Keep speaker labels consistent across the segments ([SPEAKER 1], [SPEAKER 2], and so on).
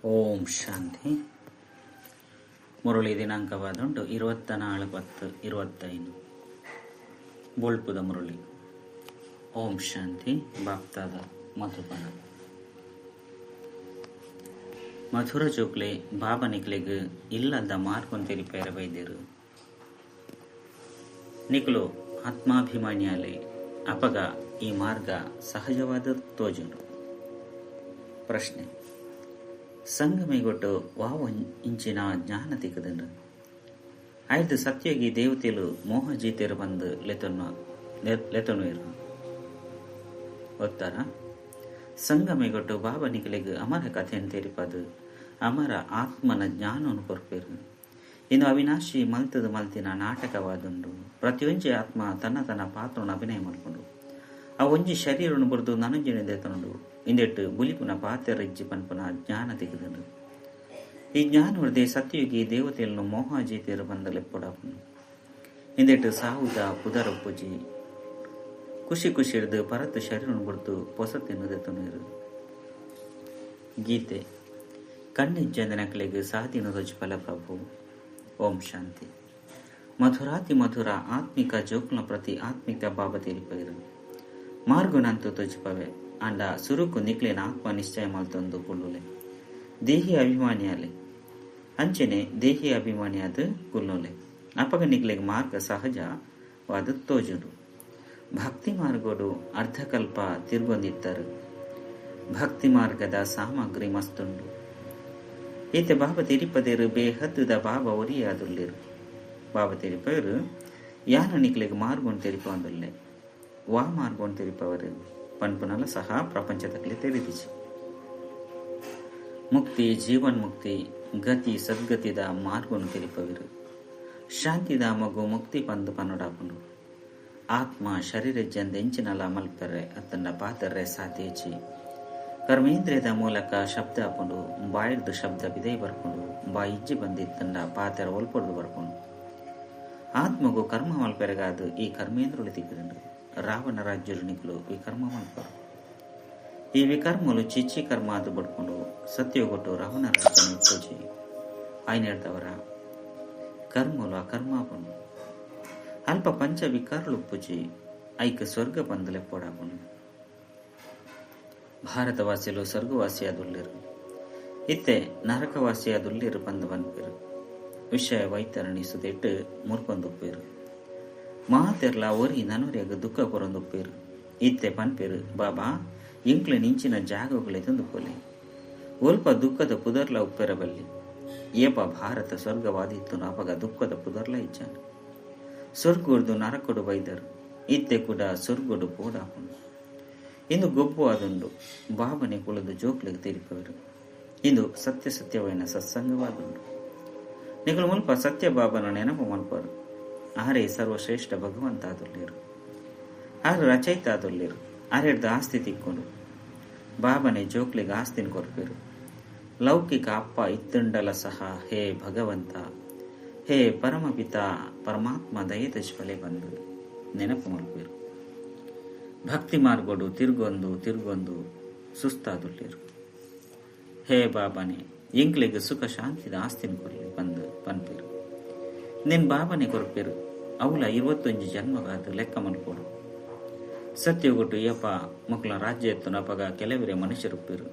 [SPEAKER 1] ಓಂ ಶಾಂತಿ. ಮುರಳಿ ದಿನಾಂಕವಾದುಂಟು 24/10/25. ಬೊಳ್ಪುದ ಮುರಳಿ. ಓಂ ಶಾಂತಿ. ಬಾಪ್ತಾದ ಮಧುಬನ. ಮಧುರ ಜೋಕ್ಲೆ ಬಾಬಾ ನಿಕ್ಲೆಗ್ ಇಲ್ಲದ ಮಾರ್ಗೊಂದು ತೆರಿಪೇರ ಬೈದಿರು. ನಿಕ್ಲು ಆತ್ಮಾಭಿಮಾನಿಯಾಲೆ ಅಪಗ ಈ ಮಾರ್ಗ ಸಹಜವಾದ ತೋಜುಂಡು. ಪ್ರಶ್ನೆ: ಸಂಗಮಿಗೊಟ್ಟು ವಾವ ಇಂಚಿನ ಜ್ಞಾನ ತಿಕ್ಕದಂಡು ಐದು ಸತ್ಯಗಿ ದೇವತೆಲು ಮೋಹ ಜೀತೆರು ಬಂದು ಲೆತೊನ್ನುವರು. ಉತ್ತರ: ಸಂಗಮಿಗೊಟ್ಟು ಬಾಬಾ ನಿಕ್ಲೆಗ್ ಅಮರ ಕಥೆಯನ್ನು ತೆರಿಪದು ಅಮರ ಆತ್ಮನ ಜ್ಞಾನವನ್ನು ಕೊರ್ಪೇರು. ಇನ್ನು ಅವಿನಾಶಿ ಮಲ್ತದ ಮಲ್ತಿನ ನಾಟಕವಾದುಂಡು. ಪ್ರತಿಯೊಂಜಿ ಆತ್ಮ ತನ್ನ ತನ್ನ ಪಾತ್ರವನ್ನು ಅಭಿನಯ ಮಾಡಿಕೊಂಡು ಆ ಒಂಜಿ ಶರೀರವನ್ನು ಬರೆದು ನನಂಜಿನ ದೇತನುಂಡು. ಇಂದೆಟ್ಟು ಬುಲಿಪುನ ಪಾತ್ರ ಇಜ್ಜಿ ಪನ್ಪುನ ಜ್ಞಾನ ತೆಗೆದುಂಡು. ಈ ಜ್ಞಾನವರ್ದೆ ಸತ್ಯಯುಗಿ ದೇವತೆಯನ್ನು ಮೋಹ ಜೀತೆಯರು ಬಂದ ಲೆಪ್ಪೊಡಾಪುನು. ಇಂದೆಟ್ಟು ಸಾವುದ ಪುದರೊಪ್ಪುಜಿ ಖುಷಿ ಖುಷಿ ಹಿಡಿದು ಪರತ್ತು ಶರೀರವನ್ನು ಕೊಡ್ತು ಪೊಸತೆನ್ನು ದೆತ್ತೊನುವರು. ಗೀತೆ ಕಣ್ಣಿಜ್ಜಂದ ನಕಲಿಗೆ ಸಾಧಿನ ಫಲ ಪ್ರಭು. ಓಂ ಶಾಂತಿ. ಮಧುರಾತಿ ಮಧುರ ಆತ್ಮಿಕ ಜೋಕ್ನ ಪ್ರತಿ ಆತ್ಮಿಕ ಬಾಬಾ ತೆರಿಪೈರು ಮಾರ್ಗುನಂತೂ ತೊಜಿಪವೆ. ಅಂಡ ಸುರುಕು ನಿಕ್ಲಿನ ಆತ್ಮ ನಿಶ್ಚಯ ಮಲ್ತೊಂದು ಕುಲ್ಲುಲೆ ದೇಹಿ ಅಭಿಮಾನಿಯಾಲೆ ಅಂಚನೆ ದೇಹಿ ಅಭಿಮಾನಿಯಾದ ಕುಲ್ಲುಲೆ ಅಪಗ ನಿಕ್ಲೆಗ್ ಮಾರ್ಗ ಸಹಜವಾದ ತೋಜುಡು. ಭಕ್ತಿ ಮಾರ್ಗೋಡು ಅರ್ಧಕಲ್ಪ ತಿರ್ಗೊಂದಿತ್ತರು. ಭಕ್ತಿ ಮಾರ್ಗದ ಸಾಮಗ್ರಿ ಮಸ್ತುಂಡು. ಈತೆ ಬಾಬಾ ತಿರಿಪದೇರು ಬೇಹದ್ದುದ ಬಾಬಾ ಒರಿಯಾದುಲ್ಲೇರು. ಬಾಬಾ ತೆರಿಪೇರು ಯಾನ ನಿಕ್ಲೆಗ್ ಮಾರ್ಗೊಂಡು ತೆರಿಪಂದುಲ್ಲೆ ವಾ ಮಾರ್ಗೊಂಡು ತೆರಿಪವರು ಪನ್ಪುನಲ ಸಹ ಪ್ರಪಂಚದಕ್ಲೆ ತೆರಿದಿಚಿ. ಮುಕ್ತಿ ಜೀವನ್ ಮುಕ್ತಿ ಗತಿ ಸದ್ಗತಿದ ಮಾರ್ಗವನ್ನು ತೆರಿಪವಿರು. ಶಾಂತಿಧಾಮಗು ಮುಕ್ತಿ ಪಂದು ಪನ್ನೊಡಾಪುಂಡು. ಆತ್ಮ ಶರೀರ ಜಂದ ಎಂಚಿನಲ ಮಲ್ಪೆರೆ ಅತ್ತಂಡ ಪಾತರ್ರೆ ಸಾಧ್ಯಚಿ. ಕರ್ಮೇಂದ್ರಿಯದ ಮೂಲಕ ಶಬ್ದ ಹಾಕೊಂಡು ಬಾಯಿಡ್ದು ಶಬ್ದ ಬಿದೇ ಬರ್ಕೊಂಡು ಬಾಯಿ ಇಜ್ಜಿ ಬಂದಿತ್ತಂಡ ಪಾತೆರ ಒಲ್ಪೊಡ್ದು ಬರ್ಕೊಂಡು ಆತ್ಮಗು ಕರ್ಮ ಮಲ್ಪೆರೆಗಾದು ಈ ಕರ್ಮೇಂದ್ರುಳು ತಿಕ್ಕದಂಡು. ರಾವಣ ರಾಜ್ಯರು ನಿಕ್ಲು ವಿಕರ್ಮ ಮಲ್ಪರು. ಈ ವಿಕರ್ಮಲು ಚಿಚ್ಚಿ ಕರ್ಮ ಅದು ಬಡ್ಕೊಂಡು ಸತ್ಯಗೊಟ್ಟು ರಾವಣ ರಾಜ್ಯನ ಪೂಜೆ ಆಯ್ನೇಳ್ದವರ ಕರ್ಮಲು ಅಕರ್ಮಾಪುಂಡು. ಅಲ್ಪ ಪಂಚ ವಿಕಾರಲು ಪೂಜೆ ಐಕ ಸ್ವರ್ಗ ಪಂದಲೆ ಪೋಡಾಪುಂಡು. ಭಾರತವಾಸಿಲು ಸ್ವರ್ಗವಾಸಿಯಾದುಳ್ಳಿರು ಇತ್ತೆ ನರಕವಾಸಿಯಾದುಳ್ಳಿರು ಪಂದು ಪನ್ಪೇರು. ವಿಷಯ ವೈತರಣಿ ಸುದೆಟ್ಟು ಮುರ್ಕೊಂದುಪ್ಪೇರು. ಮಾತೆರ್ಲ ಒರಿ ನನೊರಿಯಾಗ ದುಃಖ ಕೊರೊಂದುಪ್ಪೇರು. ಇತ್ತೆ ಪನ್ಪೇರು ಬಾಬಾ ಎಂಕ್ಲೆ ನಿಂಚಿನ ಜಾಗಗಳೇ ತಂದು ಪೋಲೆ ಒಲ್ಪ ದುಃಖದ ಪುದರ್ಲ ಉಪ್ಪೆರಬಲ್ಲಿ. ಏಪ ಭಾರತ ಸ್ವರ್ಗವಾದಿತ್ತು ಅಪಗ ದುಃಖದ ಪುದರ್ಲ ಇಚ್ಚಾನು. ಸ್ವರ್ಗೋಡ್ದು ನರಕೊಡು ಬೈದರು ಇತ್ತೆ ಕೂಡ ಸ್ವರ್ಗೋಡು ಪೋಡಾಪುಂಡು. ಇಂದು ಗೊಬ್ಬು ಆದುಂಡು. ಬಾಬನೆ ಕುಳದು ಜೋಕ್ಲಿಗೆ ತೆರಿಪವರು. ಇಂದು ಸತ್ಯ ಸತ್ಯವಾಯಿನ ಸತ್ಸಂಗವಾದುಂಡು. ನಿಗಳು ಮುಲ್ಪ ಸತ್ಯ ಬಾಬನ ನೆನಪು ಮಲ್ಪರು. ಆರೇ ಸರ್ವಶ್ರೇಷ್ಠ ಭಗವಂತ ಆದುಲ್ಲೇರು. ಆರು ರಚಯಿತ ಆದುಲ್ಲೇರು. ಆರೆಡ್ದು ಆಸ್ತಿ ತಿಕ್ಕೊಂಡು ಬಾಬನೆ ಜೋಕ್ಲಿಗೆ ಆಸ್ತಿನ ಕೊರ್ಪೇರು. ಲೌಕಿಕ ಅಪ್ಪ ಇತ್ತುಂಡಲ ಸಹ ಹೇ ಭಗವಂತ ಹೇ ಪರಮಪಿತ ಪರಮಾತ್ಮ ದಯತಜ್ಫಲೆ ಬಂದು ನೆನಪು ಮಲ್ಪೇರು. ಭಕ್ತಿ ಮಾರ್ಗೋಡು ತಿರ್ಗೊಂದು ತಿರ್ಗೊಂದು ಸುಸ್ತಾದುಲ್ಲೇರು. ಹೇ ಬಾಬಾನೆ ಎಂಕ್ಲೆಗ್ ಸುಖ ಶಾಂತಿದ ಆಸ್ತಿನ ಕೊರ್ಲಿ ಬಂದು ಪನ್ಪೇರು. ನಿನ್ ಬಾಬನೆ ಕೊರ್ಪೇರು. ಅವಲ 21 ಜನ್ಮಗಾದ ಲೆಕ್ಕ ಮಲ್ಪೋಡು. ಸತ್ಯಗೊಟ್ಟು ಯಪ್ಪ ಮಕ್ಕಳ ರಾಜ್ಯ ಎತ್ತನ ಅಪಗ ಕೆಲವರೇ ಮನುಷ್ಯರುಪ್ಪೇರು.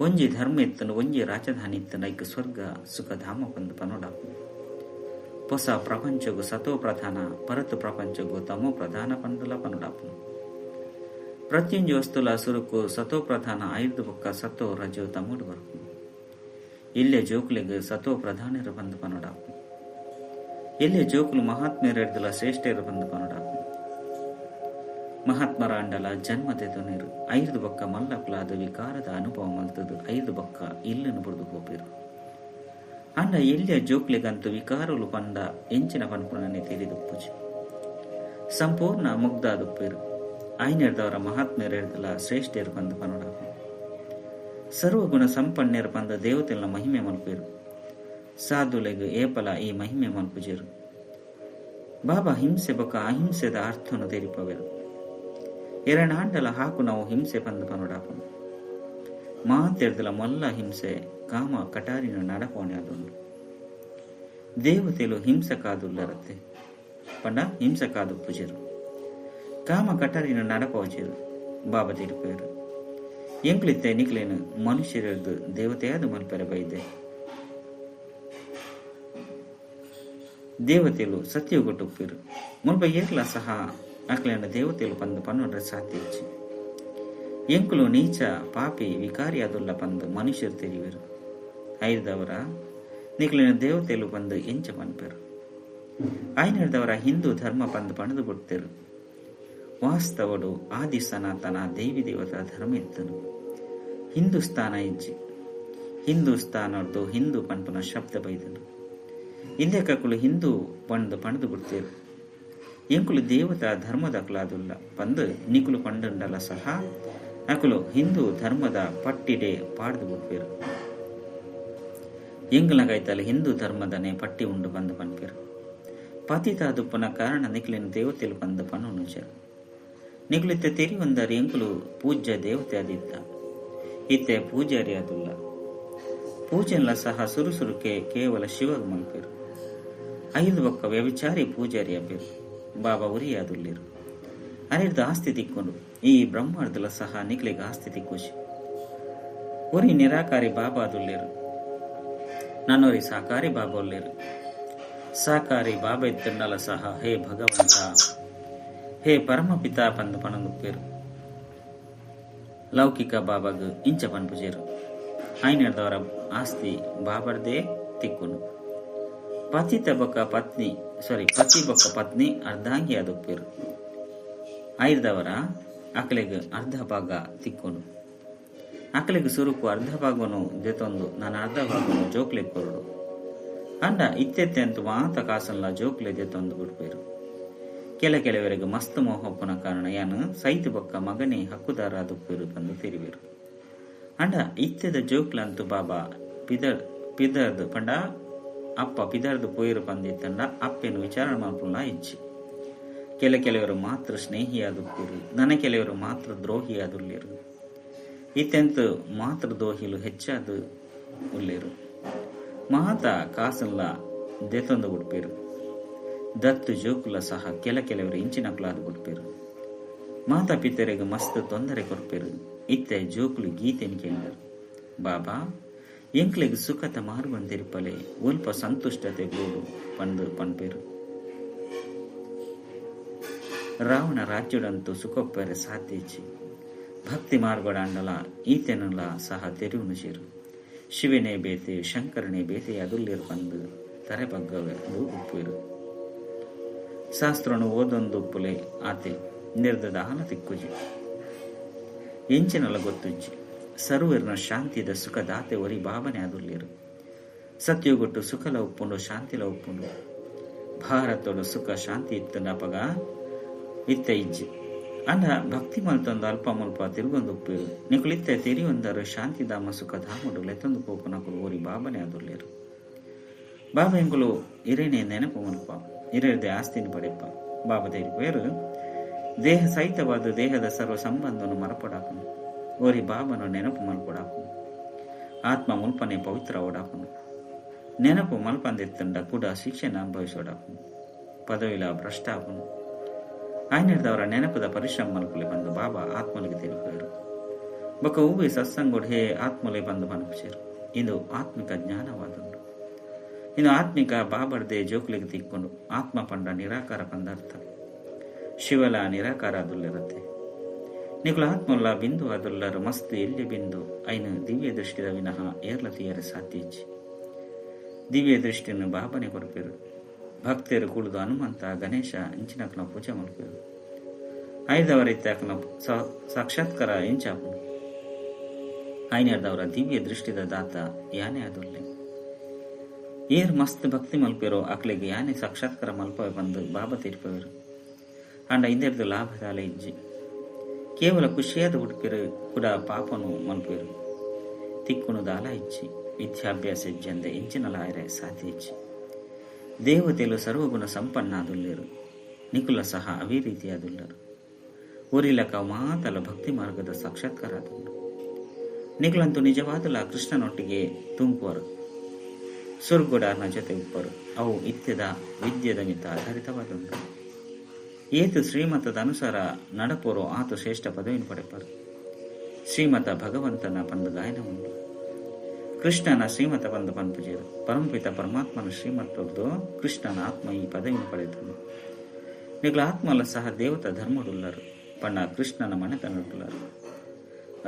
[SPEAKER 1] ಒಂಜಿ ಧರ್ಮ ಎತ್ತನು ಒಂಜಿ ರಾಜಧಾನಿ ಇತ್ತನ ಐಕ್ ಸ್ವರ್ಗ ಸುಖಧಾಮ ಬಂದು ಪನೋಡಾಪು. ಹೊಸ ಪ್ರಪಂಚಗು ಸತೋ ಪ್ರಧಾನ ಪರತು ಪ್ರಪಂಚಗು ತಮೋ ಪ್ರಧಾನ ಪಂದುಲ ಪನೋಡಾಪು. ಪ್ರತಿಯೊಂಜಿ ವಸ್ತುಲ ಸುರುಕು ಸತೋ ಪ್ರಧಾನ ಐದು ಬೊಕ್ಕ ಸತೋ ರಜೋ ತಮೋಡು ಬರ್ಪು. ಇಲ್ಲೇ ಜೋಕುಲಿಗ್ ಸತೋ ಪ್ರಧಾನರು ಬಂದು ಪನೋಡಾಪು. ಇಲ್ಲೇ ಜೋಕುಲು ಮಹಾತ್ಮೆಯರೆಡ್ದಲ ಶ್ರೇಷ್ಠರು ಬಂದು ಪನೋಡಾಪು. ಮಹಾತ್ಮರ ಅಂಡಲ ಜನ್ಮ ತೆತೊನಿರು ಐದು ಬೊಕ್ಕ ಮಲ್ಲಕ್ಲಾದ ವಿಕಾರದ ಅನುಭವ ಮಲ್ತದು ಐದು ಬೊಕ್ಕ ಇಲ್ಲನ್ನು ಬುಡ್ದು ಪೋಪಿರು. ಅಂಡ ಎಲ್ಲಿಯ ಜೋಕ್ಲಿಗಂತೂ ವಿಕಾರಲು ಪಂಡ ಎಂಚಿನ ಪನ್ಪುಣನೆ ತಿಳಿದುಪ್ಪುಜಿ. ಸಂಪೂರ್ಣ ಮುಗ್ಧಾದುಪ್ಪೇರು. ಐನೆಡ್ದವರ ಮಹಾತ್ಮೆಯರೆಡ್ದಲ ಶ್ರೇಷ್ಠರು ಬಂದು ಪನೋಡಾಪು. ಸರ್ವಗುಣ ಸಂಪನ್ನೆರು ಬಂದ ದೇವತೆಲ್ಲ ಮಹಿಮೆ ಮಲ್ಪೇರು. ಸಾಧುಲೆಗ್ ಏಪಲ ಈ ಮಹಿಮೆ ಮಲ್ಪುಜೇರು. ಬಾಬಾ ಹಿಂಸೆ ಬೊಕ್ಕ ಅಹಿಂಸೆದ ಅರ್ಥನು ತೆರಿಪವೆರು. ಎರಡಾಂಡಲ ಹಾಕು ನಾವು ಹಿಂಸೆ ಬಂದು ಪನೋಡಾಪುನು. ಮಾತೆರ್ದಲ ಮಲ್ಲ ಹಿಂಸೆ ಕಾಮ ಕಟಾರಿನ ನಡಪವಣೆ ಆದುಂಡು. ದೇವತೆಲು ಹಿಂಸಕಾದುಲ್ಲರತ್ತೆ ಪಂಡ ಹಿಂಸಕಾದುಪ್ಪುಜೆರು. ಕಾಮ ಕಟಾರಿನ ನಡಪವಜೆರು. ಬಾಬಾ ತಿರುಪೇರು ಎಂಕ್ಲಿತ್ತೆ ನಿಕ್ಲೇನು ಮನುಷ್ಯರದ್ದು ದೇವತೆಯಾದ ಮಲ್ಪೆರೆ ಬೈದೆ. ದೇವತೆಲು ಸತ್ಯಗೊಟ್ಟುಪ್ಪೇರು ಮುಲ್ಪ ಏರ್ಲ ಸಹ ಅಕ್ಲೇನ ದೇವತೆಲು ಪಂದು ಪನ್ನೊಡ್ರೆ ಸಾಧ್ಯ ಇಜ್ಜಿ. ಎಂಕುಲು ನೀಚ ಪಾಪಿ ವಿಕಾರಿಯಾದುಲ್ಲ ಪಂದು ಮನುಷ್ಯರು ತೆರಿವೆರು. ಐರ್ದವರ ನಿಕ್ಲಿನ ದೇವತೆಲು ಪಂದು ಎಂಚ ಪನ್ಪೆರು. ಐನರ್ದವರ ಹಿಂದೂ ಧರ್ಮ ಪಂದು ಪಣದು ಕೊಡ್ತೇರು. ವಾಸ್ತವಡು ಆದಿ ಸನಾತನ ದೇವಿ ದೇವತಾ ಧರ್ಮ ಇತ್ತನು. ಹಿಂದೂಸ್ತಾನ ಇಜ್ಜಿ. ಹಿಂದೂಸ್ತಾನದ್ದು ಹಿಂದೂ ಪನ್ಪುನ ಶಬ್ದ ಬೈದನು. ಇಂದೆಕಕುಲು ಹಿಂದೂ ಪಂದು ಪಣದು ಬಿಡ್ತೇರು. ಎಂಕುಲು ದೇವತಾ ಧರ್ಮದಕಲಾದುಲ್ಲ ಪಂದು ನಿಕುಲು ಪಂಡುಂಡಲ ಸಹ ಅಕುಲು ಹಿಂದೂ ಧರ್ಮದ ಪಟ್ಟಿಡೆ ಪಾಡ್ದು ಬಿಡ್ಪೇರು. ಎಂಗುಲ ಕೈತಲ ಹಿಂದೂ ಧರ್ಮದನೆ ಪಟ್ಟಿ ಉಂಡು ಬಂದು ಪನ್ಪೇರು. ಪತಿತಾದುಪ್ಪನ ಕಾರಣ ನಿಕ್ಲಿನ ದೇವತೆಲು ಬಂದು ಪನ್ನುಜರು. ನಿಕುಲಿತ್ತೆ ತೆರಿವಂದರು ಎಂಕುಲು ಪೂಜ್ಯ ದೇವತೆ ಆದಿದ್ದ ಇತ್ತೆ ಪೂಜಾರಿ ಆದುಲ್ಲ. ಪೂಜೆನ್ಲ ಸಹ ಸುರುಸುರುಕೆ ಕೇವಲ ಶಿವಗ ಮಲ್ಪೇರು. ಐದು ಬೊಕ್ಕ ವ್ಯಭಿಚಾರಿ ಪೂಜಾರಿ ಅಪೇರು. ಬಾಬಾ ಉರಿಯಾದುಲ್ಲೇರು. ಅರೆರ್ದು ಆಸ್ತಿ ತಿಕ್ಕೊಂಡು ಈ ಬ್ರಹ್ಮಾರ್ದಲ ಸಹ ನಿಕ್ಲಿಗೆ ಆಸ್ತಿ ತಿಕ್ಕೋಶಿ. ಉರಿ ನಿರಾಕಾರಿ ಬಾಬಾ ಅದುಲ್ಲೇರು. ನನ್ನೊರಿ ಸಾಕಾರಿ ಬಾಬಾ ಉಲ್ಲೇರು. ಸಾಕಾರಿ ಬಾಬಾ ಇತ್ತಂಡಲ ಸಹ ಹೇ ಭಗವಂತ ಹೇ ಪರಮಪಿತಾ ಪಂದು ಪಣಂದುಪ್ಪೇರು. ಲೌಕಿಕ ಬಾಬಾಗ ಇಂಚ ಪನ್ಪುಜೇರು. ಐನರ್ದವರ ಆಸ್ತಿ ಬಾಬರ್ದೇ ತಿಕ್ಕುನು. ಪತಿ ಬೊಕ್ಕ ಪತ್ನಿ ಪತಿ ಬೊಕ್ಕ ಪತ್ನಿ ಅರ್ಧಾಂಗಿ ಆದುಪ್ಪೇರು. ಐರ್ದವರ ಅಕಲೆಗ್ ಅರ್ಧ ಭಾಗ ತಿಕ್ಕೊನು. ಅಕಲೆಗ್ ಸುರುಕು ಅರ್ಧ ಭಾಗನು ದೆತೊಂದು ನಾನು ಅರ್ಧ ಭಾಗನು ಜೋಕ್ಲೆ ಕೊರಡು. ಅಂಡ ಇತ್ತೆತ್ತೆ ಅಂತೂ ಮಾತ ಕಾಸನ್ಲ ಜೋಕ್ಲೆ ದೆತೊಂದು ಬಿಡ್ಪೇರು. ಕೆಲ ಕೆಲವರಿಗೆ ಮಸ್ತ್ ಮೋಹಪ್ಪನ ಕಾರಣ ಯಾನು ಸೈತು ಬೊಕ್ಕ ಮಗನೇ ಹಕ್ಕುದಾರ ಆದುಪ್ಪೇರು ಬಂದು ತಿರುವೇರು. ಅಂಡ ಇತ್ತೆದ ಜೋಕ್ಲಂತು ಬಾಬಾ ಪಿದರ್ದು ಪಂಡ ಅಪ್ಪ ಪಿದರ್ದು ಪೋಯಿರು ಪಂದಿತ್ತಂಡ ಅಪ್ಪೆನು ವಿಚಾರಣೆ ಮಲ್ಪುಲ್ಲ ಇಜ್ಜಿ. ಕೆಲ ಕೆಲವರು ಮಾತ್ರ ಸ್ನೇಹಿಯಾದುಪ್ಪೇರು. ನನ ಕೆಲವರು ಮಾತ್ರ ದ್ರೋಹಿಯಾದುಲ್ಲೇರು. ಇತ್ತೆಂತು ಮಾತ್ರ ದ್ರೋಹಿಲು ಹೆಚ್ಚಾದ ಉಲ್ಲೇರು. ಮಾತ ಕಾಸನ್ಲ ದೆತೊಂದು ಬಿಡ್ಪೇರು. ದತ್ತು ಜೋಕುಲ ಸಹ ಕೆಲ ಕೆಲವರು ಇಂಚಿನಕುಲಾದ ಬಿಡ್ಪೇರು. ಮಾತಾ ಪಿತರಿಗೆ ಮಸ್ತ್ ತೊಂದರೆ ಕೊರ್ಪೇರು. ಇತ್ತೆ ಜೋಕುಲು ಗೀತೆನ್ ಕೇಂದರು. ಬಾಬಾ ಎಂಕ್ಲೆಗ್ ಸುಖತ ಮಾರ್ಗೊಂದಿರುಪಲೆ ಒಲ್ಪ ಸಂತುಷ್ಟತೆ ಬೋಡು ಪಂದು ಪನ್ಪೇರು. ರಾವಣ ರಾಜ್ಯಡಂತೂ ಸುಖೊಪ್ಪರೆ ಸಾಧ್ಯ ಇಜ್ಜಿ. ಭಕ್ತಿ ಮಾರ್ಗಡಾಂಡಲ ಈತೆನುಲ ಸಹ ತೆರಿವುನು ಸೇರು. ಶಿವನೇ ಬೇತೆ ಶಂಕರನೇ ಬೇತೆ ಅದುಲ್ಲೇರು ಪಂದು ತರೆ ಬಗ್ಗವೆಂದು ಉಪ್ಪೇರು. ಶಾಸ್ತ್ರನು ಓದೊಂದುಪ್ಪುಲೆ ಆತೆ ನಿರ್ದದ ಆಲ ತಿಕ್ಕುಜಿ. ಎಂಚಿನಲ ಗೊತ್ತುಜ್ಜಿ. ಸರ್ವರ್ನ ಶಾಂತಿದ ಸುಖದಾತೆ ಒರಿ ಬಾಬನೆ ಅದುಲ್ಲೇರು. ಸತ್ಯುಗೊಟ್ಟು ಸುಖಲ ಉಪ್ಪುಂಡು ಶಾಂತಿಲ ಉಪ್ಪುಂಡು. ಭಾರತೋಡು ಸುಖ ಶಾಂತಿ ಇತ್ತಂಡ ಅಪಗ ಇತ್ತ ಇಜ್ಜಿ. ಅಂಡ ಭಕ್ತಿ ಮಲ್ತೊಂದು ಅಲ್ಪ ಮುಲ್ಪ ತಿರುಗೊಂದು ಉಪ್ಪೇರು. ನಿಕುಲಿತ್ತೆ ತೆರಿಯೊಂದರು ಶಾಂತಿಧಾಮ ಸುಖಧಾಮಡು ಲೆತ್ತೊಂದು ಪೋಪುನಕುಲು ಓರಿ ಬಾಬನೆ ಅದುಲ್ಲೇರು. ಬಾಬಾ ಎಂಕುಲು ಇರೇನೆ ನೆನಪು ಮಲ್ಪ ಇರೆರ್ದೆ ಆಸ್ತಿನ ಪಡೆಪ್ಪ. ಬಾಬಾ ತೆರಿಪೇರು ದೇಹ ಸಹಿತವಾದ ದೇಹದ ಸರ್ವ ಸಂಬಂಧವನ್ನು ಮರಪಡಾಪುನು. ಓರಿ ಬಾಬನು ನೆನಪು ಮಲ್ಪಡಾಪುನು. ಆತ್ಮ ಮುಲ್ಪನೆ ಪವಿತ್ರ ಓಡಾಪುನು. ನೆನಪು ಮಲ್ಪಂದಿತ್ತಂಡ ಕೂಡ ಶಿಕ್ಷಣ ಅನುಭವಿಸೋಡಾಪುನು. ಪದವಿಲ ಭ್ರಷ್ಟ ಆಪುನು. ಆಯ್ನರ್ದವರ ನೆನಪದ ಪರಿಶ್ರಮ ಮಲ್ಪುಲೆ ಬಂದು ಬಾಬಾ ಆತ್ಮಲಿಗೆ ತಿರುಪೇರು. ಬೊಕ್ಕ ಹೂವೆ ಸತ್ಸಂಗೋಡ್ ಹೇ ಆತ್ಮಲೆ ಬಂದು ಪನ್ಪುಚೇರು. ಇದು ಆತ್ಮಿಕ ಜ್ಞಾನವಾದುಂಡು. ಇನ್ನು ಆತ್ಮಿಕ ಬಾಬರ್ದೆ ಜೋಕ್ಲಿಗೆ ತಿಕ್ಕೊಂಡು ಆತ್ಮ ಪಂಡ ನಿರಾಕಾರ ಪಂದಾರ್ಥ. ಶಿವಲ ನಿರಾಕಾರ ಅದುಲ್ಲಿರುತ್ತೆ. ನಿಕುಲ ಆತ್ಮಲ್ಲ ಬಿಂದು ಅದುಲ್ಲರು ಮಸ್ತ್ ಎಲ್ಲಿ ಬಿಂದು ಐನು ದಿವ್ಯ ದೃಷ್ಟಿದ ವಿನಃ ಏರ್ಲ ತೀಯರೆ ಸಾಧ್ಯ ಇಜ್ಜಿ. ದಿವ್ಯ ದೃಷ್ಟಿಯನ್ನು ಬಾಬನೆ ಕೊರ್ಪೇರು. ಭಕ್ತರು ಕುಳಿದು ಹನುಮಂತ ಗಣೇಶ ಇಂಚಿನಕನ ಪೂಜೆ ಮಲ್ಪೇರು. ಐದವರಿತ್ತಾಕನ ಸಾಕ್ಷಾತ್ಕಾರ ಇಂಚಾಪುನು. ಐನರ್ದವರ ದಿವ್ಯ ದೃಷ್ಟಿದ ದಾತ ಯಾನೆ ಅದುಲ್ಲೆ. ಏರ್ ಮಸ್ತ್ ಭಕ್ತಿ ಮಲ್ಪೇರೋ ಅಕ್ಲೆಗೆ ಯಾನೆ ಸಾಕ್ಷಾತ್ಕಾರ ಮಲ್ಪವೆ ಬಂದು ಬಾಬಾ ತೀರ್ಪವರು. ಅಂಡ ಇಂದೆರ್ದು ಲಾಭದಾಲೆ ಇಜ್ಜಿ. ಕೇವಲ ಖುಷಿಯಾದ ಉಡುಪಿರು ಕೂಡ ಪಾಪನು ಮಲ್ಪೇರು. ತಿಕ್ಕುನು ದಾಲ ಇಜ್ಜಿ. ವಿದ್ಯಾಭ್ಯಾಸ ಇಜ್ಜಂದೆ ಇಂಚಿನ ಲಾಯರೆ ಸಾಧ್ಯ ಇಜ್ಜಿ. ದೇವತೆಲು ಸರ್ವಗುಣ ಸಂಪನ್ನ ಆದುಲ್ಲೇರು. ನಿಕುಲ ಸಹ ಅವೇ ರೀತಿಯಾದುಲ್ಲರು. ಊರಿಲಕ ಮಾತಲ ಭಕ್ತಿ ಮಾರ್ಗದ ಸಾಕ್ಷಾತ್ಕಾರ ಆದುಂಡು. ನಿಕುಲಂತೂ ನಿಜವಾದಲ ಕೃಷ್ಣನೊಟ್ಟಿಗೆ ತೂಂಕುವರು, ಸ್ವರ್ಗೋಡಾರ್ನ ಜೊತೆ ಉಪ್ಪರು. ಅವು ಇತ್ಯದ ವಿದ್ಯೆದ ಮಿತ್ತ ಆಧಾರಿತವಾದುಂಡು. ಏತು ಶ್ರೀಮತದ ಅನುಸಾರ ನಡಪೋರು ಆತು ಶ್ರೇಷ್ಠ ಪದವಿಯನ್ನು ಪಡೆಪರು. ಶ್ರೀಮತ ಭಗವಂತನ ಪಂದು ಗಾಯನ ಉಂಡು. ಕೃಷ್ಣನ ಶ್ರೀಮತ ಬಂದು ಪನ್ಪುಜೇರು. ಪರಮಪಿತ ಪರಮಾತ್ಮನ ಶ್ರೀಮತದ್ದು ಕೃಷ್ಣನ ಆತ್ಮ ಈ ಪದವಿಯನ್ನು ಪಡೆದನು. ನಿಗಳ ಆತ್ಮಲ ಸಹ ದೇವತಾ ಧರ್ಮಡುಲ್ಲರು ಪಣ್ಣ ಕೃಷ್ಣನ ಮನೆತನಡುಲ್ಲರು.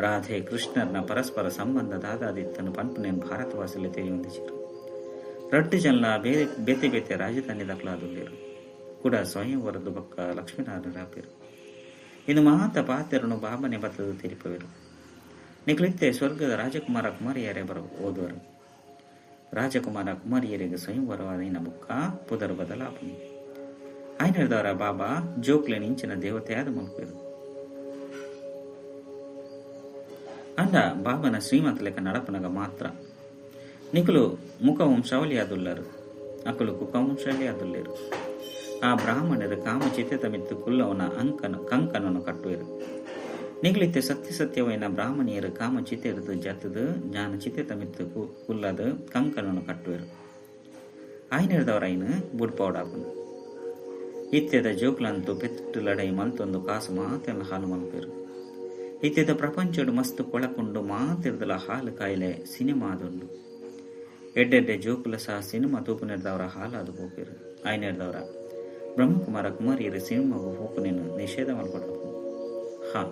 [SPEAKER 1] ರಾಧೆ ಕೃಷ್ಣನ ಪರಸ್ಪರ ಸಂಬಂಧ ದಾದಾದಿತ್ತನು ಪನ್ಪುನೇನು ಭಾರತವಾಸಿಲೆ ತೆರೆಯೊಂದಿಸಿರು. ರಡ್ಡು ಜನ ಬೇರೆ ಬೇತೆ ಬೇತೆ ರಾಜಧಾನಿ ದಾಖಲಾದುಲ್ಲೇರು ಕೂಡ ಸ್ವಯಂವರದ್ದು ಬಕ್ಕ ಲಕ್ಷ್ಮೀನಾರಾಯಣ ಇನ್ನು ಮಹಾತ ಪಾತೆರನು ಬಾಬನೆ ಬತ್ತದ ತೆರಿಪವರು. ನಿಕಲಿತ್ತೆ ಸ್ವರ್ಗದ ರಾಜಕುಮಾರ ಕುಮಾರಿಯರೇ ಬರ ಓದುವರು. ರಾಜಕುಮಾರ ಕುಮಾರಿಯರಿಗೆ ಸ್ವಯಂವರವಾದ ಬುಕ್ಕ ಪುದರು ಬದಲಾಪನು. ಆಯ್ನದವರ ಬಾಬಾ ಜೋಕ್ಲೆ ನಿಂಚಿನ ದೇವತೆಯಾದ ಮಲ್ಪೇರು. ಅಂಡ ಬಾಬನ ಶ್ರೀಮಂತ ಲೆಕ್ಕ ನಡಪನಗ ಮಾತ್ರ ನಿಕುಲು ಮುಖವಂಶಾವಳಿಯಾದುಲ್ಲರು, ಅಕುಲು ಕುಕವಂಶಾವಳಿಯಾದುಲ್ಲೇರು. ಆ ಬ್ರಾಹ್ಮಣರು ಕಾಮಚಿತೆ ಮಿತ್ತು ಕುಲ್ಲವನ ಅಂಕನ ಕಂಕನನ್ನು ಕಟ್ಟುವರು. ನಿಗಲಿತ್ತೆ ಸತ್ಯ ಸತ್ಯವೈನ ಬ್ರಾಹ್ಮಣಿಯರು ಕಾಮಚಿತೆರದು ಜತದು ಜ್ಞಾನ ಚಿತೆ ಮಿತ್ತು ಕುಲ್ಲದ ಕಂಕನನ್ನು ಕಟ್ಟುವರು. ಆಯ್ನದವರ ಐನು ಬುಡ್ಪೌಡಾಪನು. ಇತ್ಯದ ಜೋಕ್ಲಂತೂ ಪೆಟ್ಟು ಲಡೈ ಮಲ್ತೊಂದು ಕಾಸು ಮಾತೆಲ್ಲ ಹಾಲು ಮಲ್ಪೇರು. ಇತ್ಯದ ಪ್ರಪಂಚಡು ಮಸ್ತ್ ಕೊಳಕೊಂಡು ಮಾತಿರ್ದಲ ಹಾಲು ಕಾಯಿಲೆ ಸಿನಿಮಾದುಂಡು. ಎಡ್ಡೆಡ್ಡೆ ಜೋಕುಲ ಸಹ ಸಿನಿಮಾ ತೂಪುನೆರ್ದವರ ಹಾಲು ಅದು ಪೋಪೇರು. ಆಯ್ನೆರ್ದವರ ಬ್ರಹ್ಮಕುಮಾರ ಕುಮಾರಿಯರು ಸಿನಿಮಾಗೂ ಹೋಪುನೇನು ನಿಷೇಧ ಮಲ್ಕೊಡಪು. ಹಾ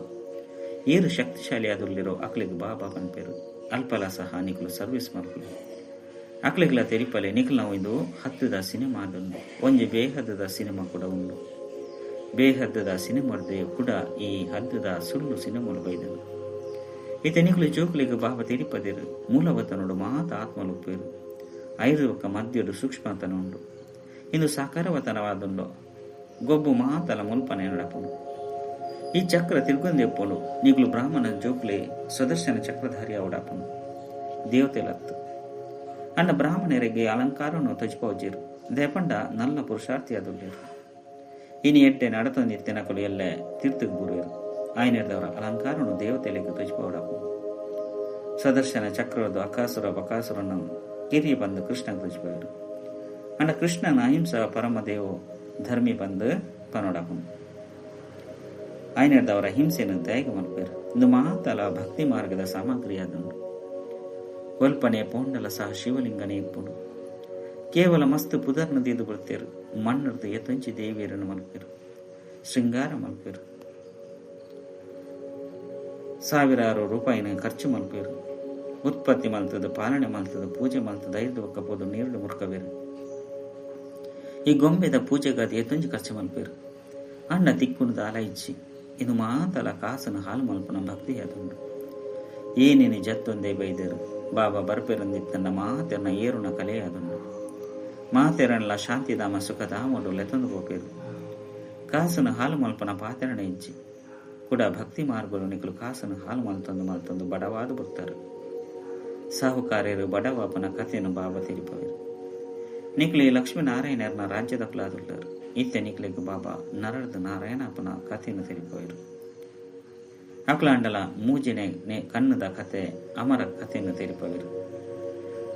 [SPEAKER 1] ಏರು ಶಕ್ತಿಶಾಲಿ ಅದುಲ್ಲಿರೋ ಅಕ್ಲಿಗೆ ಬಾಬಾ ಪನ್ಪೇರು. ಅಲ್ಪಲ ಸಹ ನಿಕುಲು ಸರ್ವಿಸ್ ಮಲ್ಪುಲು. ಅಕ್ಲಿಗ್ಲ ತೆರಿಪಲೆ ನಿಖಲ್ನ ಇದು ಹತ್ತದ ಸಿನಿಮಾ ಅದುಂಡು. ಒಂಜಿ ಬೇಹದ್ದದ ಸಿನಿಮಾ ಕೂಡ ಉಂಡು. ಬೇಹದ್ದದ ಸಿನಿಮಾರ್ದೆ ಕೂಡ ಈ ಹದ್ದದ ಸುಳ್ಳು ಸಿನಿಮಾಲು ಬೈದನು. ಈತ ನಿಕುಲು ಜೋಕುಲಿಗೆ ಬಾಬಾ ತೆರಿಪದಿರು. ಮೂಲವತನೋಡು ಮಾತ ಆತ್ಮಲುಪ್ಪೇರು. ಐರುವಕ್ಕ ಮಧ್ಯಡು ಸೂಕ್ಷ್ಮತನ ಉಂಡು. ಇಂದು ಸಾಕಾರವತನವಾದುಂಡು. ಗೊಬ್ಬು ಮಾತಲ ಮುಲ್ಪನೆ ನಡಪುಂಡು. ಈ ಚಕ್ರ ತಿರ್ಗೊಂದೆಪ್ಪುಂಡು. ನಿಗುಲು ಬ್ರಾಹ್ಮಣ ಜೋಕ್ಲೆ ಸ್ವದರ್ಶನ ಚಕ್ರಧಾರಿ ಅವಡಾಪುಂಡು. ದೇವತೆಲತ್ತು ಅಂಡ ಬ್ರಾಹ್ಮಣರಿಗೆ ಅಲಂಕಾರನು ತಜ್ಪೋಜಿರು. ದೇಪಂಡ ನಲ್ಲ ಪುರುಷಾರ್ಥಿ ಅದುಲ್ಲೇರು. ಇನಿ ಎಡ್ಡೆ ನಡತೊಂದಿತ್ತೆನಕುಲು ಎಲ್ಲ ತೀರ್ಥಕ್ಕೆ ಬುರುವರು. ಆಯ್ನೆರ್ದವರ ಅಲಂಕಾರನು ದೇವತೆಲೆಗೆ ತಜ್ಪೋಡಾಪುಂಡು. ಸದರ್ಶನ ಚಕ್ರದ್ದು ಅಕಾಸುರ ಬಕಾಸುರನ್ನು ಕಿರಿಯ ಬಂದು ಕೃಷ್ಣ ತಜ್ಪೋಯರು. ಅಂಡ ಕೃಷ್ಣನ ಅಹಿಂಸಾ ಪರಮದೇವ ಧರ್ಮಿ ಬಂದು ಪನೋಡಾಪುಂಡು. ಆಯ್ನೆರ್ದವರ ಹಿಂಸೆಯನ್ನು ತ್ಯಾಗ ಮಲ್ಪೇರು. ಇಂದು ಮಹಾತಲ ಭಕ್ತಿ ಮಾರ್ಗದ ಸಾಮಗ್ರಿ ಅದುಂಡು. ಒಲ್ಪನೆ ಪೋಂಡಲ ಸಹ ಶಿವಲಿಂಗನೇ ಇಪ್ಪುಂಡು. ಕೇವಲ ಮಸ್ತ್ ಪುದರ್ನ ದೀದು ಬರ್ತೇರು. ಮಣ್ಣರ್ದು ಎತ್ತೊಂಚಿ ದೇವಿಯರನ್ನು ಮಲ್ಪೇರು, ಶೃಂಗಾರ ಮಲ್ಪೇರು, ಸಾವಿರಾರು ರೂಪಾಯಿನ ಖರ್ಚು ಮಲ್ಪೇರು. ಉತ್ಪತ್ತಿ ಮಲ್ತದ, ಪಾಲನೆ ಮಲ್ತದ, ಪೂಜೆ ಮಲ್ತದ, ಐದು ಒಕ್ಕಪೋದು ನೀರು ಮುರ್ಕವೇರು. ಈ ಗೊಂಬೆದ ಪೂಜೆಗಾದ ಎತ್ತೊಂಜಿ ಖರ್ಚು ಮಲ್ಪೇರು. ಅಣ್ಣ ತಿಕ್ಕುಣದ ಆಲ ಇಚ್ಚಿ ಇದು ಮಾತಲ ಕಾಸನ ಹಾಲು ಮಲ್ಪನ ಭಕ್ತಿ ಅದುಂಡು. ಏನೇನು ಜತ್ತೊಂದೇ ಬೈದರು ಬಾಬಾ ಬರ್ಪೆರಂದಿತ್ತನ್ನ ಮಾತೆರನ ಏರುನ ಕಲೆ ಅದುಂಡು. ಮಾತೆರನ್ಲ ಶಾಂತಿಧಾಮ ಸುಖಧಾಮಡು ಲೆತೊಂದು ಹೋಪೇರು. ಕಾಸನ ಹಾಲು ಮಲ್ಪನ ಪಾತೆರಣ ಇಜ್ಜಿ ಕೂಡ ಭಕ್ತಿ ಮಾರ್ಗಗಳು ನಿಕಲು ಕಾಸನ ಹಾಲು ಮಲ್ತೊಂದು ಮಲ್ತೊಂದು ಬಡವಾದು ಬರ್ತಾರೆ. ಸಾಹುಕಾರ್ಯರು ಬಡವಾಪನ ಕಥೆಯನ್ನು ಬಾಬಾ ತೆರಿಪವರು. ನಿಕ್ಲಿ ಲಕ್ಷ್ಮೀನಾರಾಯಣರನ್ನ ರಾಜ್ಯದ ಕುಲಾದುಳ್ಳರು. ಇತ್ತೆ ನಿಕ್ಲಿಗೆ ಬಾಬಾ ನರಳದ ನಾರಾಯಣಪ್ಪನ ಕಥೆಯನ್ನು ತೆರಿಪವರು. ಅಕ್ಲಾಂಡಲ ಮೂಜಿನೆ ಕಣ್ಣದ ಕಥೆ ಅಮರ ಕಥೆಯನ್ನು ತೆರಿಪವರು.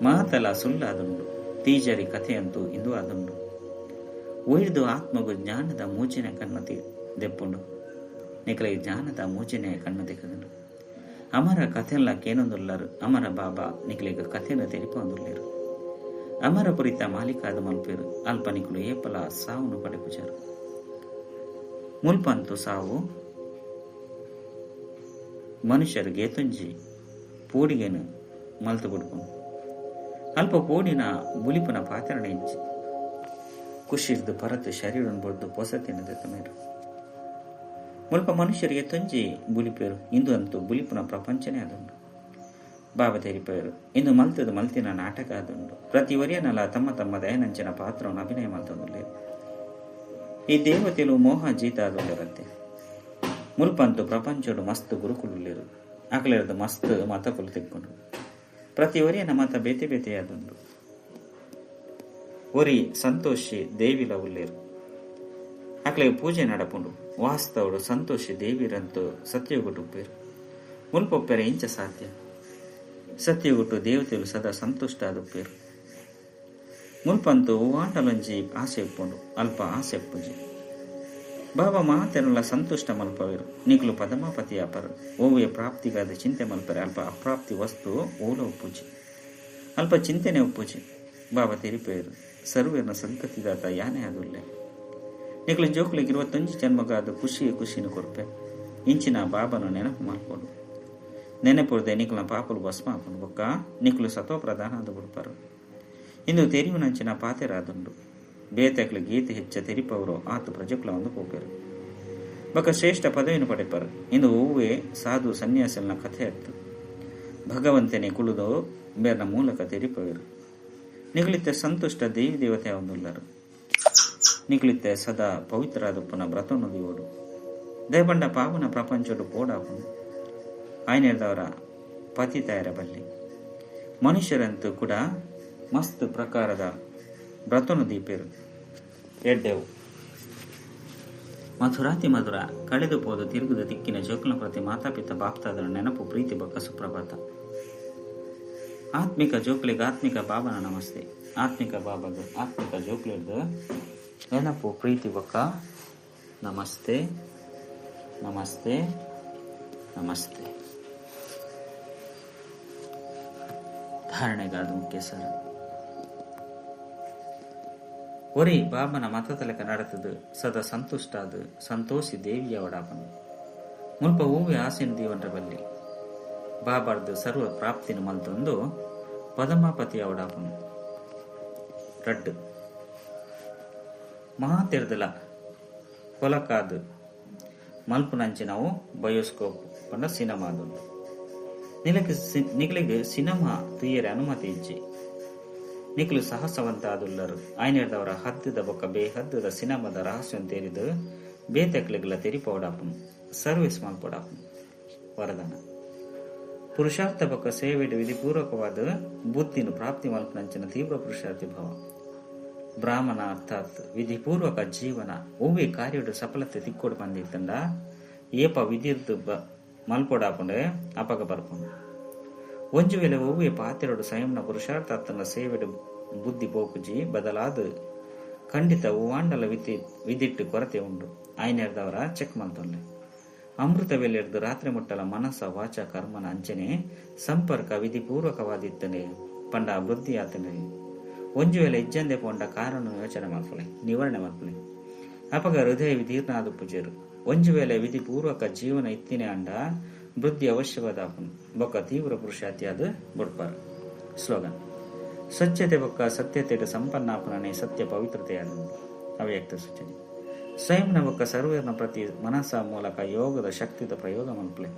[SPEAKER 1] ಮಹತಲ ಸುಳ್ಳಾದುಂಡು. ತೀಜರಿ ಕಥೆಯಂತೂ ಇಂದು ಆದುಂಡು. ಒಯ್ದು ಆತ್ಮಗು ಜ್ಞಾನದ ಮೂಜಿನ ಕಣ್ಣು ದೆಪ್ಪುಂಡು. ನಿಕಲಿಗೆ ಜ್ಞಾನದ ಮೂಜಿನೆ ಕಣ್ಣು ತೆಗೆದುಂಡು. ಅಮರ ಕಥೆಲ್ಲ ಕೇನೊಂದುಲ್ಲರು. ಅಮರ ಬಾಬಾ ನಿಕಲಿಗೆ ಕಥೆಯನ್ನು ತೆರಿಪೊಂದುಲ್ಲೇರು. ಅಮರಪುರಿತ ಮಾಲೀಕಾದ ಮಲ್ಪೇರು. ಅಲ್ಪ ನಿಕುಲು ಏಪಲ ಸಾವುನು ಪಡೆಪುಜಾರು. ಮುಲ್ಪಂತು ಸಾವು ಮನುಷ್ಯರಿಗೆ ತುಂಜಿ ಪೋಡಿಗೆನು ಮಲ್ತು ಬಿಡ್ಪುಂಡು. ಅಲ್ಪ ಪೋಡಿನ ಬುಲಿಪುನ ಪಾತರಣೆ ಇಜ್ಜಿ. ಖುಷಿರ್ದು ಪರತು ಶರೀರನ್ ಬೊಡ್ದು ಪೊಸತಿನ ಮೇರು. ಮುಲ್ಪ ಮನುಷ್ಯರಿಗೆ ತೊಂಜಿ ಬುಲಿಪೇರು. ಇಂದು ಅಂತೂ ಬುಲಿಪುನ ಪ್ರಪಂಚನೇ ಅದುಂಡು. ಬಾಬಾ ತೆರಿಪೇರು ಇಂದು ಮಲ್ತದ ಮಲ್ತಿನ ನಾಟಕ ಅದುಂಡು. ಪ್ರತಿ ವರಿಯನಲ ತಮ್ಮ ತಮ್ಮ ದಯನಂಚಿನ ಪಾತ್ರವನ್ನು ಅಭಿನಯ ಮಲ್ತೊಂದುಲ್ಲೇರು. ಈ ದೇವತೆಲು ಮೋಹ ಜೀತ ಅದುಲ್ಲೇರಂತೆ. ಮುಲ್ಪಂತು ಪ್ರಪಂಚಡು ಮಸ್ತ್ ಗುರುಕುಲುಲ್ಲೇರು. ಅಕಲೆರ್ದು ಮಸ್ತ್ ಮತಕುಲು ತಿಕ್ಕೊಂಡು. ಪ್ರತಿ ಒರಿಯನ ಮತ ಬೇತೆ ಬೇತೆಯಾದುಂಡು. ಒರಿ ಸಂತೋಷಿ ದೇವಿಲ ಉಲ್ಲೇರು. ಅಕ್ಲೆ ಪೂಜೆ ನಡಪುಂಡು. ವಾಸ್ತವಡು ಸಂತೋಷಿ ದೇವಿರಂತೂ ಸತ್ಯಯುಗಟುಪ್ಪೇರು. ಮುಲ್ಪೊಪ್ಪೆರೆ ಇಂಚ ಸಾಧ್ಯ. ಸತ್ಯಗುಟ್ಟು ದೇವತೆಲು ಸದಾ ಸಂತುಷ್ಟ ಆದುಪ್ಪೇರು. ಮುಲ್ಪಂತು ಹೂವಾಂಡಲೊಂಜಿ ಆಸೆ ಉಪ್ಪುಂಡು, ಅಲ್ಪ ಆಸೆ ಉಪ್ಪುಜಿ. ಬಾಬಾ ಮಾತೆರ್ನಲ ಸಂತುಷ್ಟ ಮಲ್ಪವೇರು. ನಿಕುಲು ಪದಮಾಪತಿ ಆಪರು. ಓವೇ ಪ್ರಾಪ್ತಿಗಾದ ಚಿಂತೆ ಮಲ್ಪರೆ ಅಲ್ಪ ಅಪ್ರಾಪ್ತಿ ವಸ್ತು ಓಲ ಉಪ್ಪುಜಿ, ಅಲ್ಪ ಚಿಂತೆನೆ ಉಪ್ಪುಜಿ. ಬಾಬಾ ತೆರಿಪೇರು ಸರ್ವೇರ್ನ ಸದ್ಗತಿದಾತ ಯಾನೇ ಆದುಲ್ಲೆ. ನಿಕುಲು ಜೋಕುಲಿಗೆ 21 ಜನ್ಮಗಾದ ಖುಷಿಯೇ ಖುಷಿನ ಕೊರ್ಪೆ. ಇಂಚಿನ ಬಾಬಾನು ನೆನಪು ಮಲ್ಪೋಡು. ನೆನಪುರ್ದೆ ನಿಕುಲ ಪಾಪಲು ಭಸ್ಮ ಆಪುಂಡು ಬೊಕ್ಕ ನಿಕುಲು ಸತೋ ಪ್ರಧಾನ ಆದು ಬಿಡ್ಪಾರು. ಇಂದು ತೆರಿಯುನಂಚಿನ ಪಾತೆರಾದುಂಡು. ಬೇತೆಕ್ಲು ಗೀತೆ ಹೆಚ್ಚ ತೆರಿಪವರು ಆತು ಪ್ರಜೆಕ್ಲ ಒಂದು ಪೋಪೆರು ಬೊಕ್ಕ ಶ್ರೇಷ್ಠ ಪದವಿಯನ್ನು ಪಡೆಪರು. ಇಂದು ಹೂವೇ ಸಾಧು ಸನ್ಯಾಸನ ಕಥೆ ಅತ್ತು. ಭಗವಂತನೇ ಕುಳಿದು ಬೇರ್ನ ಮೂಲಕ ತೆರಿಪವರು. ನಿಗುಳಿತ ಸಂತುಷ್ಟ ದೇವಿ ದೇವತೆ ಒಂದುಲ್ಲರು. ನಿಗುಳಿತ ಸದಾ ಪವಿತ್ರಾದಪ್ಪನ ವ್ರತವನ್ನು ದೇವಡು ದೇವಂಡ ಪಾವನ ಪ್ರಪಂಚಡು ಪೋಡಾಪನು ಆಯ್ನೆದವರ ಪತಿ ತಾಯರ ಬಲ್ಲಿ ಮನುಷ್ಯರಂತೂ ಕೂಡ ಮಸ್ತ್ ಪ್ರಕಾರದ ವ್ರತನು ದೀಪೇರು ಎಡ್ಡೆವು. ಮಧುರಾತಿ ಮಧುರ ಕಳೆದು ಪೋದು ತಿರುಗುದ ದಿಕ್ಕಿನ ಜೋಕುಲ ಪ್ರತಿ ಮಾತಾಪಿತ ಬಾಪ್ತಾದರ ನೆನಪು ಪ್ರೀತಿ ಬೊಕ್ಕ ಸುಪ್ರಭಾತ. ಆತ್ಮಿಕ ಜೋಕುಲಿಗೆ ಆತ್ಮಿಕ ಬಾಬನ ನಮಸ್ತೆ. ಆತ್ಮಿಕ ಬಾಬಗ ಆತ್ಮಿಕ ಜೋಕುಲಿರ್ದು ನೆನಪು ಪ್ರೀತಿ ಬೊಕ್ಕ ನಮಸ್ತೆ ನಮಸ್ತೆ ನಮಸ್ತೆ. ಧಾರಣೆಗಾದ ಮುಖ್ಯ ಸರ್ ಒರಿ ಬಾಬನ ಮತತಲಕ ನಡೆತದು ಸದಾ ಸಂತುಷ್ಟಾದ ಸಂತೋಷಿ ದೇವಿಯ ಒಡಾಪನು. ಮುಲ್ಪ ಹೂವೆ ಆಸೆನ ದೇವನ್ರ ಬಲ್ಲಿ ಬಾಬಾರ್ದು ಸರ್ವ ಪ್ರಾಪ್ತಿನ ಮಲ್ತೊಂದು ಪದಮಾಪತಿಯ ಒಡಾಪನು. ರಡ್ಡು ಮಹಾತೆರ್ದಲ ಕೊಲಕಾದು ಮಲ್ಪುನಂಚಿನವು ಬಯೋಸ್ಕೋಪ್ ಪಂಡ ಸಿನಿಮಾದುಂಡು. ನಿಗಲಿಗೆ ಸಿನಿಮಾ ತುಯ್ಯರೆ ಅನುಮತಿ ಇಜ್ಜಿ. ನಿಖಲು ಸಾಹಸವಂತ ಆದುಲ್ಲರು. ಆಯ್ನೆರ್ದವರ ಹದ್ದದ ಬೊಕ್ಕ ಬೇಹದ್ದದ ಸಿನಿಮಾದ ರಹಸ್ಯ ತೆರಿದು ಬೇತೆಕ್ಲಿಗೆಲ್ಲ ತೆರಿಪೋಡಾಪನು ಸರ್ವಿಸ್ ಮಲ್ಪೋಡಾಪನು. ವರದಾನ ಪುರುಷಾರ್ಥ ಬೊಕ್ಕ ಸೇವೆಡು ವಿಧಿಪೂರ್ವಕವಾದ ಬುದ್ಧಿನ ಪ್ರಾಪ್ತಿ ಮಲ್ಪನಂಚಿನ ತೀವ್ರ ಪುರುಷಾರ್ಥಿ ಭಾವ. ಬ್ರಾಹ್ಮಣ ಅರ್ಥಾತ್ ವಿಧಿಪೂರ್ವಕ ಜೀವನ ಒವ್ವೇ ಕಾರ್ಯಡು ಸಫಲತೆ ತಿಕ್ಕೋಡು ಬಂದಿತ್ತಂಡ ಏಪ ವಿಧಿರ್ದು ಮಲ್ಪೋಡಾಪುಂಡೆ ಅಪಗ ಬರ್ಪುಂಡು. ಒಂಜು ವೇಳೆ ಒವ್ವೇ ಪಾತೆರಡು ಸ್ವಯಂನ ಪುರುಷಾರ್ಥ ಅತ್ತನ ಸೇವೆಡು ಬುದ್ಧಿ ಪೋಪುಜಿ ಬದಲಾದ ಖಂಡಿತ ಹೂವಾಂಡಲ ವಿಧಿಟ್ಟು ಕೊರತೆ ಉಂಡು. ಆಯ್ನೆರ್ದವರ ಚೆಕ್ ಮಲ್ತೊಲ್ಲೆ. ಅಮೃತ ವೇಳೆರ್ದು ರಾತ್ರಿ ಮುಟ್ಟಲ ಮನಸ್ಸ ವಾಚ ಕರ್ಮನ ಅಂಚನೆ ಸಂಪರ್ಕ ವಿಧಿಪೂರ್ವಕವಾದಿತ್ತನೆ ಪಂಡ ವೃದ್ಧಿ ಆತನೆ. ಒಂಜು ವೇಳೆ ಇಜ್ಜಂದೆ ಪೋಂಡ ಕಾರಣ ಯೋಚನೆ ಮಲ್ಪಲೆ ನಿವಾರಣೆ ಮಲ್ಪಲೆ. ಅಪಗ ಹೃದಯ ವಿದೀರ್ಣಾದ ಪೂಜೆರು. ಒಂಜು ವೇಳೆ ವಿಧಿಪೂರ್ವಕ ಜೀವನ ಇತ್ತಿನೇ ಅಂಡ ವೃದ್ಧಿ ಅವಶ್ಯವಾದ ಬೊಕ್ಕ ತೀವ್ರ ಪುರುಷಾತಿಯಾದ ಬುಡ್ಪಾರ್. ಸ್ಲೋಗನ್ ಸ್ವಚ್ಛತೆ ಬೊಕ್ಕ ಸತ್ಯತೆ ಸಂಪನ್ನಾಪನೇ ಸತ್ಯ ಪವಿತ್ರತೆಯಾದ ಅವ್ಯಕ್ತ ಸೂಚನೆ. ಸ್ವಯಂನ ಬೊಕ್ಕ ಸರ್ವೇರ್ನ ಪ್ರತಿ ಮನಸ್ಸ ಮೂಲಕ ಯೋಗದ ಶಕ್ತಿದ ಪ್ರಯೋಗ ಮಲ್ಪಲೆ.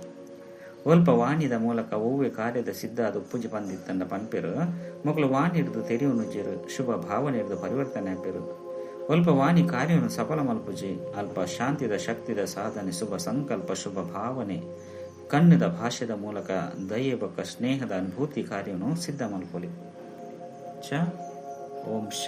[SPEAKER 1] ಒಲ್ಪ ವಾಣಿದ ಮೂಲಕ ಒವ್ವೆ ಕಾರ್ಯದ ಸಿದ್ಧ ಅದು ಉಪ್ಪುಜಿ ಬಂದಿತ್ತಂಡ ಪನ್ಪೆರು. ಮೊಗಲು ವಾಣಿ ಹಿಡಿದು ತೆರೆಯುನುಜಿರು ಶುಭ ಭಾವನೆ ಹಿಡಿದು ಪರಿವರ್ತನೆ ಆಪೆರು. ಒಲ್ಪ ವಾಣಿ ಕಾರ್ಯವನ್ನು ಸಫಲ ಮಲ್ಪುಜಿ. ಅಲ್ಪ ಶಾಂತಿದ ಶಕ್ತಿದ ಸಾಧನೆ ಶುಭ ಸಂಕಲ್ಪ ಶುಭ ಭಾವನೆ ಕಣ್ಣದ ಭಾಷೆದ ಮೂಲಕ ದಯೆ ಬೊಕ್ಕ ಸ್ನೇಹದ ಅನುಭೂತಿ ಕಾರ್ಯವನ್ನು ಸಿದ್ಧ ಮಲ್ಪೊಲಿ. ಚ ಓಂ ಶ.